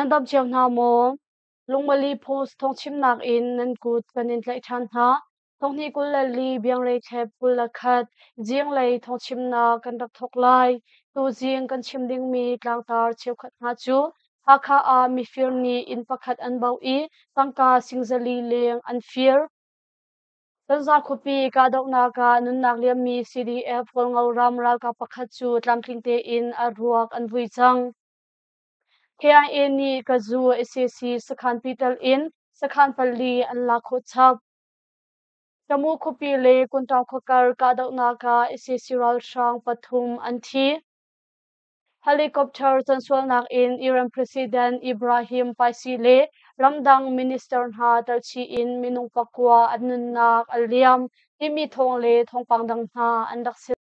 Nan dam cio hna maw? Lungmali Post thawngchimnak in nan kut kan in tlaih ṭhan hna. Thonghnih 24 biangreithlep 21 zinglei thawngchimnak kan rak thawk lai. Tuzing kan chim dingmi tlangtar cheukhat hna cu Hakha ah mifir nih inn pakhat an bauh i tangka singzali leng an fir. Tonzang khuapi kahdohnak ah nunnak liammi CDF Hualngo ram ralkap pakhat cu tlamtling tein a ruak an vui cang. KIA nih Kazu sac sakhan pital in sakhan pali an lak khawh chap. Tamu khuapi le Kuntaung khuakar kahdohnak ah sac ralhrang pathum an thi. Helicopter cansualnak in Iran President Ibrahim Raisi le ramdang minister hna telchih in minung pakua an nunnak a liam timi thawng le thawngpang dang hna an rak si.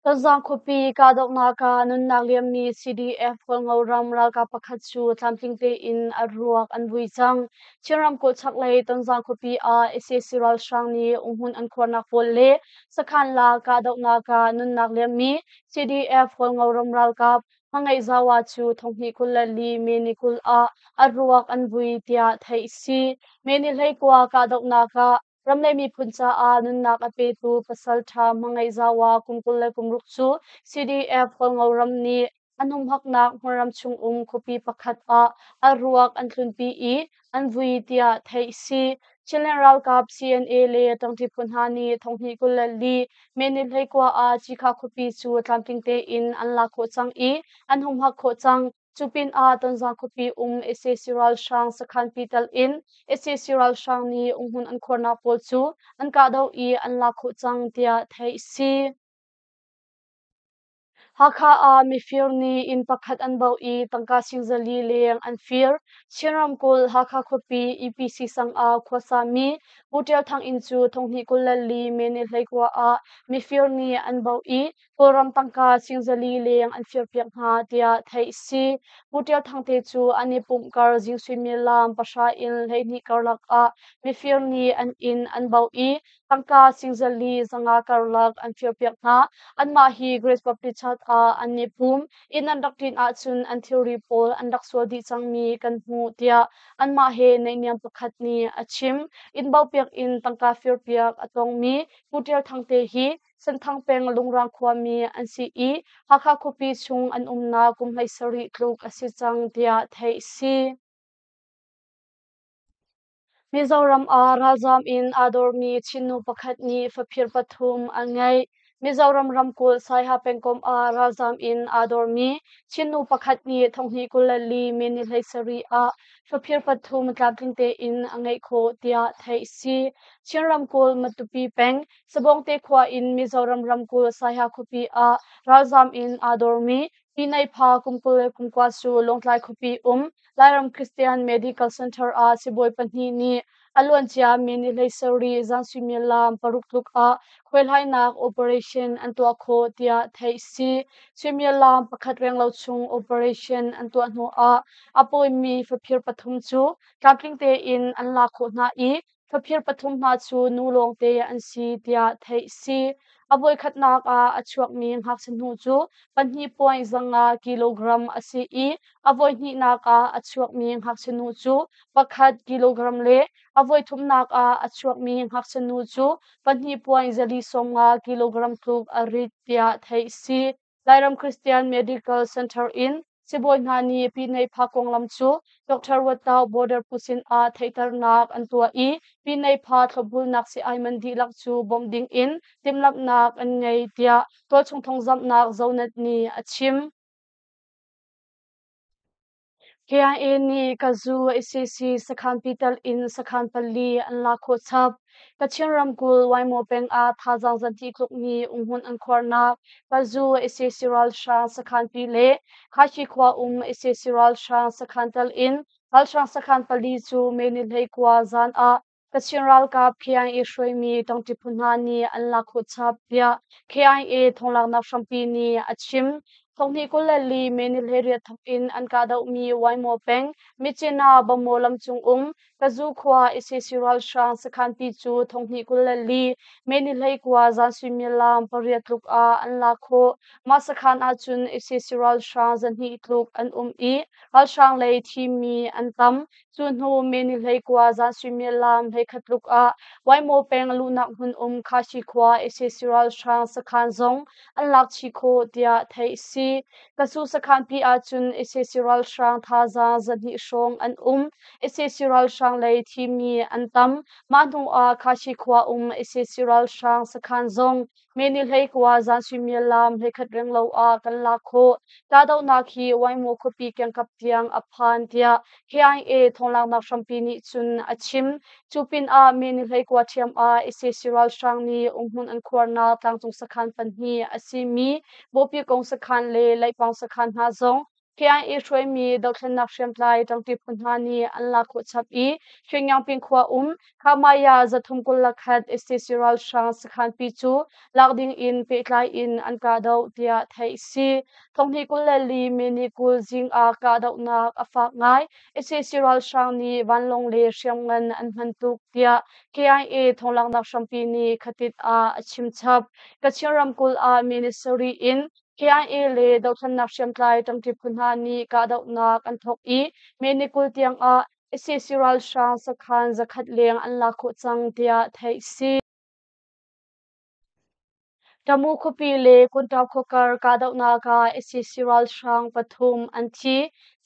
Tonzang khuapi kahdohnak ah nunnak liammi CDF Hualngo ram ralkap pakhat cu tlamtling tein a ruak an vui cang. Chin ramkulh chaklei Tonzang khuapi ah sac ralhrang nih umhmun an khuarnak pawl le sakhan la kahdohnak ah nunnak liammi CDF Hualngo ram ralkap Hmangeihzawa cu thonghnih 24 May ni 20 ah a ruak an vui tiah theih a si. May ni 19 kahdohnak ah Ram le miphun caah nunnak a petu pasalṭha Hmangeihzawa kum 26 cu CDF Hualngo ram nih an humhaknak hmunram chungum khuapi pakhat ah a ruak an tlunpi i an vui tiah theih a si. Chinland ralkap CNA le ṭangṭi phu hna nih thonghnih 24 May ni 19 ah Cikha khuapi cu tlamtling tein an lak khawh cang i an humhak khawh cang. Cu pinah Tonzang khuapi um sac ralhrang sakhan pital in sac ralhrang nih umhmun an khuarnak pawl cu an kahdoh i an lak khawh cang tiah theih a si. Hakha ah mifir nih inn pakhat an bauh i tangka sing zali leng an fir. Chin ramkulh Hakha khuapi EPC sang ah khuasami Pu Ṭial Thang inn cu thonghnih 24 May ni 19 ah mifir nih an bauh i Kawlram tangka sing zali leng an firpiak hna tiah theih a si. Pu Ṭial Thang te cu an i pumh kar zing suimilam pahra in 12 karlak ah mifir nih an inn an bauh i tangka sing zali 500 karlak an firpiak hna. Anmah hi Grace Baptist Church ah an i pum. Inn an rak ṭin ahcun an thilri pawl an rak sual dih cangmi kan hmuh tiah anmah he naihniam pakhat nih a chim. Inn bauhpiak in tangka firpiak a tongmi Pu Ṭial Thang te hi Senthang peng Lungrang khuami an si i Hakha khuapi chung an umnak kum 17 tluk a si cang tiah theih a si. Mizoram ah ralzaam in aa dormi Chin nu pakhat nih faphir pathum a ngeih. Mizoram ramkulh Saiha pengkomh ah ralzaam in aa dormi Chin nu pakhat nih thonghnih 24 May ni 17 ah faphir pathum tlamtling tein a ngeih khawh tiah theih a si. Chin ramkulh Matupi peng Sabawngte khua in Mizoram ramkulh Saiha khuapi ah ralzaam in aa dormi Pi Nei Pha kum 29 cu Lawngtlai khuapi um Lairam Christian Medical Center ah sibawi pahnih nih a luancia mi ni 17 zan suimilam paruk tluk ah khuaihlainak operation an tuah khawh tiah theih a si. Suimilam pakhat renglo chung operation an tuah hnu ah a pawimi faphir pathum cu tlamtling tein an lak khawh hna i Faphir pathum hna cu nu lawngte an si tiah theih a si. A voikhatnak ah a chuakmi ngakchia hnu cu 2.5 kilogram a si i a voihnihnak ah a chuakmi ngakchia nu cu pakhat kilogram le a voithumnak ah a chuakmi ngakchia nu cu 2.450 kilogram tluk a rit tiah theih a si. Lairam Christian Medical Center in sibawi hna nih Pinei pha konglam cu Dr. Wattau border phu sinah theihternak an tuah i Pinei pha thlopbulnak sii-ai man dihlak cu bawmh ding in timhlamhnak an ngei tiah tualchung thawngzamhnak Zonet nih a chim. KIA nih Kazu sac sakhan pital in sakhan pali an lak khawh chap. Kachin ramkulh Waimaw peng ah thazaang zanti tlukmi umhmun an khuarnak Kazu sac ralhrang sakhan pi le Khashi khua um sac ralhrang sakhan tal in ralhrang sakhan pali cu May ni 19 zan ah Kachin ralkap KIA hruaimi ṭangṭi phu hna nih an lak khawh chap tiah KIA thonglaknak hrampi nih a chim. Thonghnih 24 May ni 18 thawk in an kahdohmi Waimaw peng Myitkyina Bamaw lam cung um. Kazu khua sac ralhrang sakhanpi cu thonghnih 24 May ni 19 zan suimilam 8 tluk ah an lak khawh. Mah sakhan ahcun sac ralhrang 200 tluk an um i ralhrang lei thimi an tam. Cu hnu May ni 19 zan suimilam 11 tluk ah Waimaw peng luhnak hmun um Khashi khua sac ralhrang sakhan zong an lak chih khawh tiah theih a si. Kasu sakhanpi ahcun sac ralhrang thazaang 200 hrawng an um. Sac ralhrang lei thimi an tam. Mah hnu ah Khashi khua um sac ralhrang sakhan zong May ni 19 zan suimilam 11 renglo ah kan lak khawh. Kahdohnak hi Waimaw khuapi kiangkap tiang a phan tiah KIA thawnglaknak hrampi nih cun a chim. Cu pinah May ni 19 ṭhiam ah sac ralhrang nih umhmun an khuarnak tlangcung sakhan pahnih a simi Bawpi Kong sakhan le Laihpang sakhan hna zong KIA hruaimi dothlennak hriamtlai ṭangṭi phu hna nih an lak khawh chap i Hringyangping khua um Khamaya 321 sac ralhrang sakhanpi cu lak ding in pehtlai in an kahdoh tiah theih a si. Thonghnih 24 May ni 20 zing ah kahdohnak a fak ngai. Sac ralhrang nih vanlawng le hriamngan an hman tuk tiah KIA thawnglaknak hrampi nih khatit ah a chim chap. Kachin ramkulh ah May ni 7 in KIA le dothlennak hriamtlai ṭangṭi phu hna nih kahdohnak an thawk i May ni 20 tiang ah sac ralhrang sakhan 100 leng an lak khawh cang tiah theih a si. Tamu khuapi le Kuntaw khuakar kahdohnak ah sac ralhrang pathum an thi.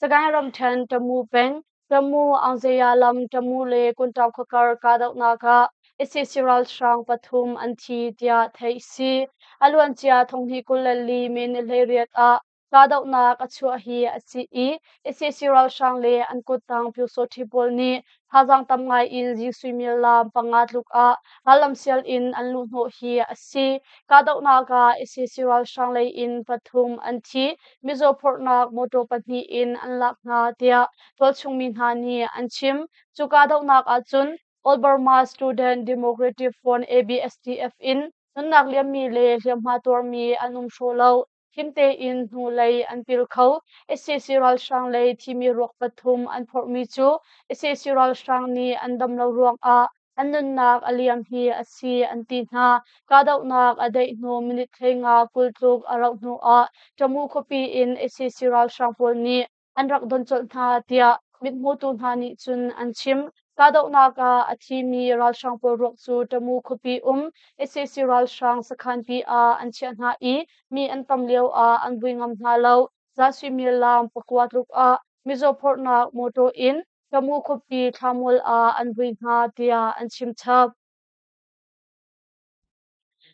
Sagaing ramṭhen Tamu peng, Tamu Aungzaya lam Tamu le Kuntaw khuakar kahdohnak ah sac ralhrang pathum an thi tiah theih a si. A luancia thonghnih 24 May ni 18 ah kahdohnak a chuah hi a si i sac ralhrang le an kuttang pyusawṭhi pawl nih thazaang tam ngai in zing suimilam 5 tluk ah rallam sial in an luhhnawh hi a si. Kahdohnak ah sac ralhrang lei in pathum an thi, mizaw phorhnak mawṭaw pahnih in an lak hna tiah tualchung mi hna nih an chim. Cu kahdohnak ahcun All Burma Student Democratic Front ABSDF in nunnak liammi le hliamhma tuarmi an um hraw lo. Him tein hnulei an pil kho. Sac ralhrang lei thimi ruak pathum an phorhmi cu sac ralhrang nih an dam lo ruangah an nunnak a liam hi a si an ti hna. Kahdohnak a daih hnu minute 15 20 tluk a rauh hnuah Tamu khuapi in sac ralhrang pawl nih an rak don colh hna tiah mithmutu hna nih cun an chim. Kahdohnak ah a thimi ralhrang pawl ruak cu Tamu khuapi um sac ralhrang sakhanpi ah an chiah hna i mi an tam lio ah an vui ngam hna lo. Zan suimilam 9 tluk ah mizaw phorhnak mawṭaw in Tamu khuapi thlamual ah an vui hna tiah an chim chap.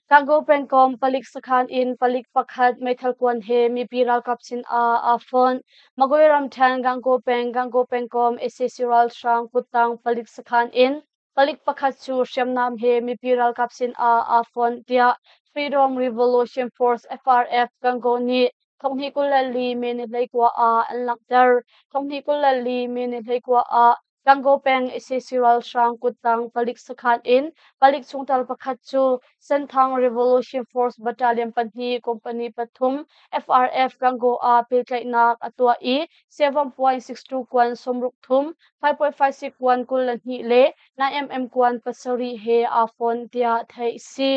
Gangaw pengkomh palik sakhan in palik pakhat meithal kuan he mipi ralkap sin ah aa fonh. Magwe ramṭhen Gangaw peng Gangaw pengkomh sac ralhrang kuttang palik sakhan in palik pakhat cu hriamnam he mipi ralkap sin ah aa fonh tiah Freedom Revolution Force FRF Gangaw nih thonghnih 24 May ni 19 ah an langhter. Thonghnih 24 May ni 19 ah Gangaw peng sac ralhrang kuttang palik sakhan in palik chungtel pakhat cu Senthang Revolution Force Battalion 2 Company 3 FRF Gangaw ah pehtlaihnak a tuah i 7.62 kuan 63, 5.56 kuan 22 le 9mm kuan 7 he aa fon tiah theih a si.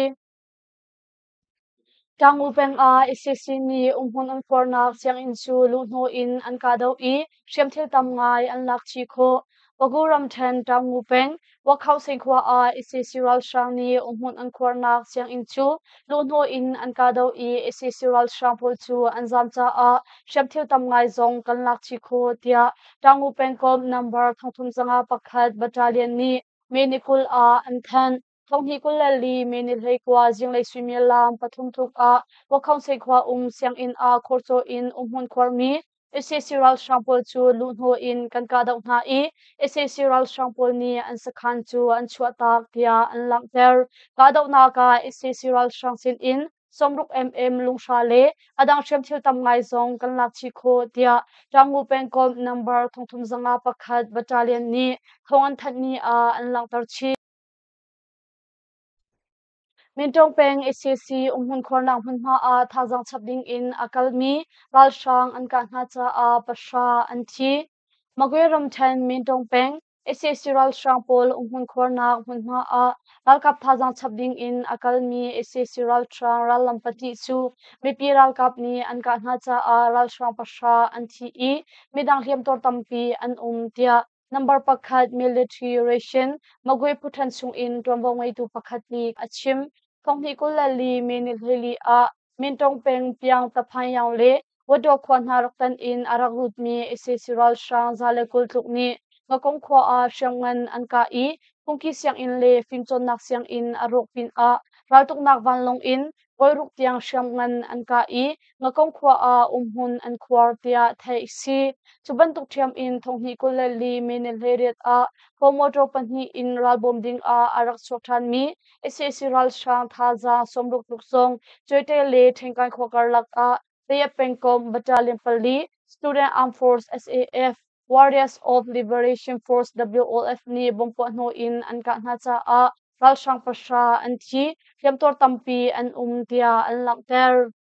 Tamu peng ah sac nih umhmun an khuarnak sianginn cu luhhnawh in an kahdoh i hriamthil tam ngai an lak chih khawh. Pagu ramṭhen Tamu peng Wakhausen khua ah sac ralhrang nih umhmun an khuarnak sianginn cu luhhnawh in an kahdoh i sac ralhrang pawl cu an zaam caah hriamthil tam ngai zong kan lak chih khawh tiah Tamu pengkomh number 351 Battalion nih May ni 20 ah an thanh. Thonghnih 24 May ni 19 zinglei suimilam 3 tluk ah Wakhaunsei khua um sianginn ah khurcaw in umhmun khuarmi sac ralhrang pawl cu luhhnawh in kan kahdoh hna i sac ralhrang pawl nih an sakhan cu an chuahtak tiah an langhter. Kahdohnak ah sac ralhrang sin in 60 mm lunghra le a dang hriamthil tam ngai zong kan lak chih khawh tiah Tamu pengkomh number 351 Battalion nih thawng an thanhmi ah an langhter chih. Minṭawng peng sac umhmun khuarnak hmunhma ah thazaang chap ding in a kalmi ralhrang an kah hna caah pahra an thi. Magwe ramṭhen Minṭawng peng. Sac ralhrang pawl umhmun khuarnak hmunhma ah ralkap thazaang chap ding in a kalmi sac ralhrang rallam pahnih cu mipi ralkap nih an kah hna caah ralhrang pahra an thi i midang hliamtuar tampi an um tiah Number pakhat Military Ration Magwe Phuṭhan chungin ṭuanvo ngeitu pakhat nih a chim. Thonghnih 24 May ni 14 ah Mintong peng Piang Taphanyang le Wadaw khua hna rak tan in a rak lutmi sac ralhrang 120 tluk nih Ngakong khua ah hriamngan an kah i phungki sianginn le fimcawnnak sianginn a rawk pinah raltuknak vanlawng in voiruk tiang hriamngan an kah i Ngakong khua ah umhmun an khuar tiah theih a si. Cu bantuk ṭhiam in thonghnih 24 May ni 18 ah Paw motor pahnih in ralbawm ding ah a rak chuak ṭhanmi sac ralhrang thazaang 60 tluk zong Cuaite le Ṭhengkai khua karlak ah Tayap pengkomh Battalion pali Student Armed Force SAF Warriors of Liberation Force WOF nih bomb puahhnawh in an kah hna caah ralhrang pahra an thi, hliamtuar tampi an um tiah an langhter.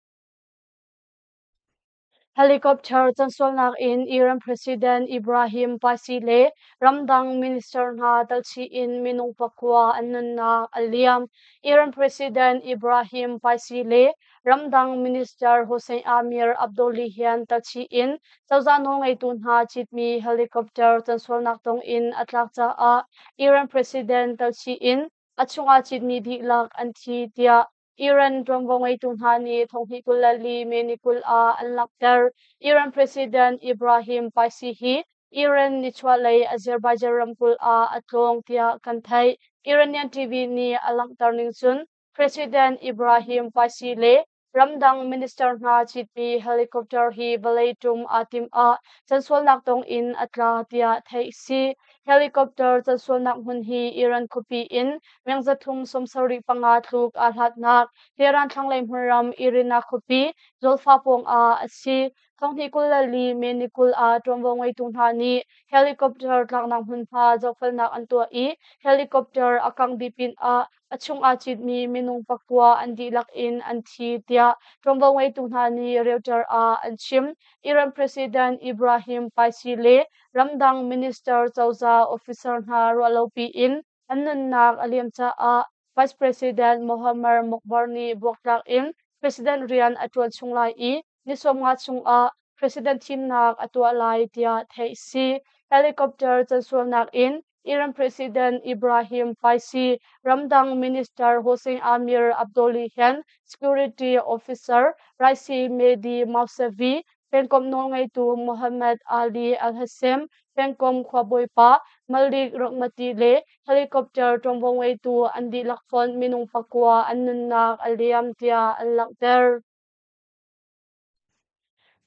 Helicopter cansualnak in Iran President Ibrahim Raisi le ramdang minister hna telchih in minung pakua an nunnak a liam. Iran President Ibrahim Raisi le ramdang minister Hossein Amir Abdollahian telchih in cozah nawlngeitu hna citmi helicopter cansualnak tong in a tlak caah Iran President telchih in a chungah citmi dihlak an thi tiah Iran ṭuanvo ngeitu hna nih thonghnih 24 May ni 20 ah an langhter. Iran President Ibrahim Raisi hi Iran nichuahlei Azerbaijan ramkulh ah a tlawng tiah kan theih. Iranian TV nih a langhter ning cun President Ibrahim Raisi le ramdang minister hna citmi helicopter hi vawlei tum aa timh ah cansualnak tong in a tla tiah theih a si. Helicopter cansualnak hmun hi Iran khuapi in meng 375 tluk aa hlatnak Tehran thlanglei hmunram Irina khuapi Jolfa pawng ah a si. Thonghnih 24 May ni 20 ah ṭuanvo ngeitu hna nih helicopter tlaknak hmunhma zohfelnak an tuah i helicopter a kangh dih pinah a chung aa citmi minung pakua an dihlak in an thi tiah ṭuanvo ngeitu hna nih Reuters ah an chim. Iran President Ibrahim Raisi le ramdang minister cozah officer hna ruahlopi in an nunnak a liam caah Vice President Mohammad Mokhbar nih buaktlak in president rian a ṭuan chung lai i ni 50 chungah president thimnak a tuah lai tiah theih a si. Helicopter cansualnak in Iran President Ibrahim Raisi, ramdang minister Hossein Amir Abdollahian, security officer Raisi Mehdi Mousavi, pengkomh nawlngeitu Mohammad Ali Al-Hashem, pengkomh khuabawipa Malik Rahmati le helicopter ṭuanvo ngeitu an dihlak fonh minung pakua an nunnak a liam tiah an langhter.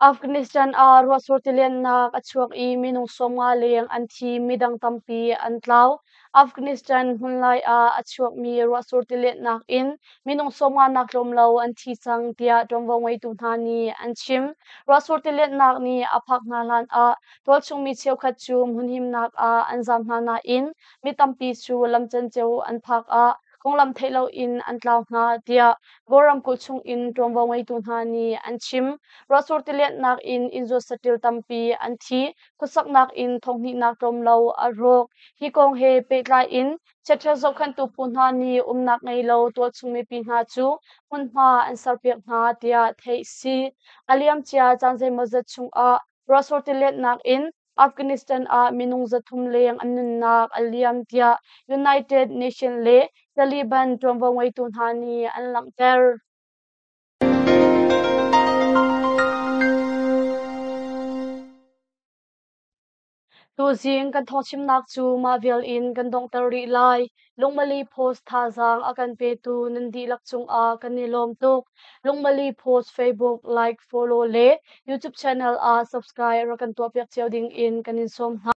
Afghanistan ah ruahsur tiliannak a chuak i minung 50 leng an thi, midang tampi an tlau. Afghanistan hmunlai ah a chuakmi ruahsur tiliannak in minung 50 nak tlawm lo an thi cang tiah ṭuanvo ngeitu hna nih an chim. Ruahsur tiliannak nih a phak hna hlan ah tualchung mi cheukhat cu hmunhimnak ah an zaam hna nain mi tampi cu lam canceo an phak ah konglam theih loin an tlau hna tiah Kawl ramkulh chungin ṭuanvo ngeitu hna nih an chim. Ruahsur tilianhnak in innzuat saṭil tampi an thi, khuasaknak in thonghnihnak tlawm lo a rawk. Hi kong he pehtlai in chiatṭha zohkhenhtu phu hna nih umnak ngei lo tualchung mipi hna cu hmunhma an serpiak hna tiah theih a si. A liamcia caan zeimawzat chungah ruahsur tilianhnak in Afghanistan ah minung 300 leng an nunnak a liam tiah United Nations le Taliban ṭuanvo ngeitu hna nih an langhter. Tuzing kan thawngchimnak cu mah vial in kan donghter rih lai. Lungmali Post thazaang a kan petu nan dihlak cungah kan i lawm tuk. Lungmali Post Facebook like, follow le YouTube channel ah subscribe rak kan tuahpiak cio ding in kan in sawm hna.